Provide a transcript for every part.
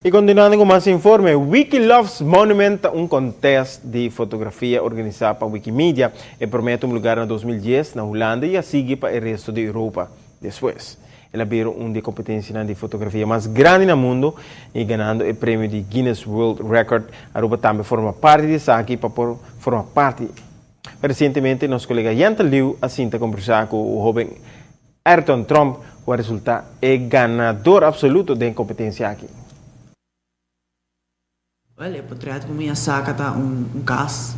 Y continuando cu mas informe, Wiki Loves Monument ta un contest di fotografia organisa pa Wikimedia. E prome a tuma lugar na 2010 na Hulanda y a sigui pa e resto di Europa despues. El a bira un di e competencianan di fotografia mas grandi na mundo y ganando e premio di Guinness World Record. Aruba tambe forma parti di esaki pa por forma parti. Recientemente nos colega Yenta Liu a sinta combersa cu hoben Ayrton Tromp cu a resulta e ganador absoluto den competencia aki. Wel, e potret cu mi a saca ta un un cas,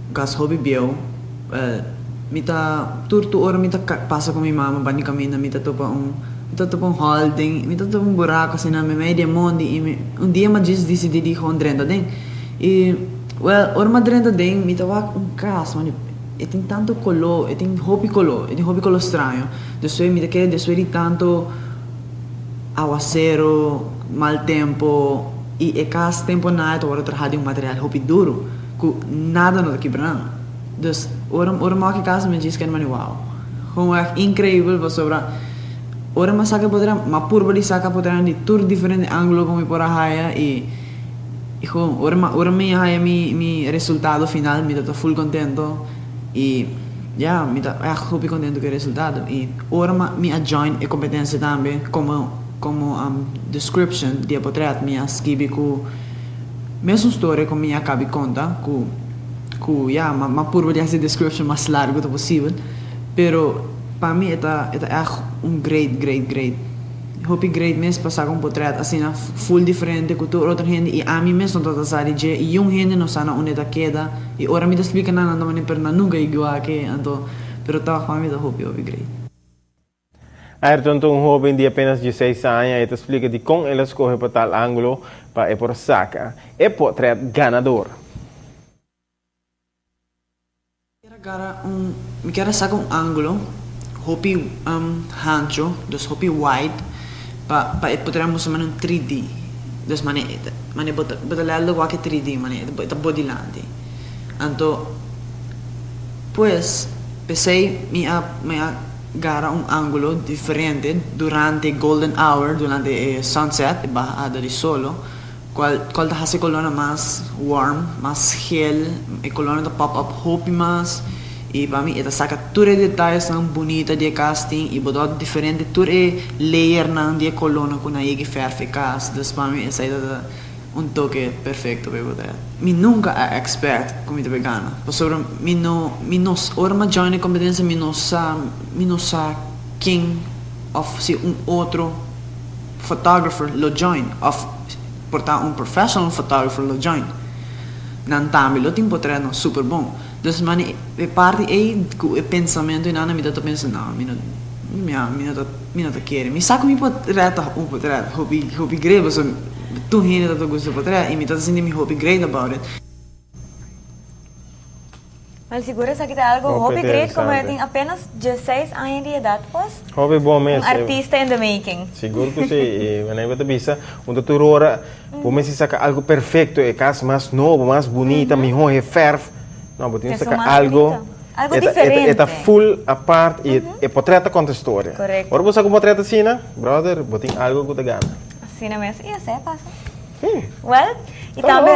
un cas hopi bieu. Wel, mi ta, tur tur ora mi ta pasa cu mi mama banda di caminda mi ta topa un, mi ta topa un hol den, mi ta topa un buraco asina meimei di e mondi y mi, un dia mi a djis dicidi di gewoon drenta den. Y, wel, ora mi a drenta den mi ta wak un cas, man. E tin tanto coló, e tin hopi coló, e tin hopi coló straño. Despues mi ta kere despues di tanto awacero, mal tempo y e cas tempo na e ta worde traha di un material hopi duro cu nada no ta kibra nan. Dus ora ora mi wak e cas mi djis kende mani wow. Gewoon echt increibel pasobra ora mi a saca e potret mi a purba di saca potretnan di tur diferente angulo cu mi por a haya y Y gewoon, ora mi ora mi haya mi mi resultado final mi ta ta full contento y ya mi ta echt hopi contento cu e resultado y ora mi mi a join e competencia tambe como como description di e potret mi a skibi cu mesun storia cu mi a cabi conta cu cu ya mi a purba di haci e description mas largo ta posibel pero pa mi e ta e ta echt un great great great Hopi great mes pa saca un potret asina full diferente cu tur otro hende y ami mes no ta sa di dje y un hende no sa na unda e ta keda y ora mi ta splica nan nan ta manda pero nan nunca igual ke anto pero tog pa mi ta hopi hopi great. Ayrton ta un hoben di apenas dieseis aña, e ta splica dicon el a scoge pa tal angulo pa e por saca e potret ganador. Mi kier a gara un, mi kier a saca un angulo hopi hancho, dus hopi wide, pa pa e por mustra mane un 3D. Dus mane mane bo ta bo ta lèlde wak e 3D mane e ta bo dilanti. Anto pues p'esei mi a mi a gara un angulo diferente durante golden hour, durante e sunset, e bahada di solo. Cual cual ta haci e colornan mas warm, mas gel, e colornan ta pop up hopi mas y pa mi e ta saca tur e detayesnan bunita di e cas tin y bo ta wak diferente tur e layernan di e colornan cu nan yegi verf e cas, dus pa mi esai ta ta un toke perfecto pa e botella. Mi nunca a expect cu mi ta bay gana pasobra mi no mi no ora mi a join e competencia mi no sa mi no sa ken of si un otro photographer lo join of por ta un professional photographer lo join. Nan tambe lo tin potretnan super bon. Dus mane e parti ey cu e pensamento y nan mi ta ta pensa no mi no mi no ta mi no ta kere. Mi sa cu mi potret ta un potret hopi hopi great pasobra tur hende ta ta gusta potret y mi ta ta sinti mi hopi great about it. Wel sigur esaki ta algo hopi great como e tin apenas dieseis aña di edad pues. Hopi bon mes. Un artista in the making. Sigur cu si y manera bo ta bisa un ta tur ora bo mester saca algo perfecto e cas mas nobo mas bunita miho e verf no bo tin saca algo Algo diferente. E ta full apart y e potret ta conta storia. Correcto. Ora bo saca un potret asina brother bo tin algo cu ta gana. Asina mes y esey a pasa. Wel y tambe.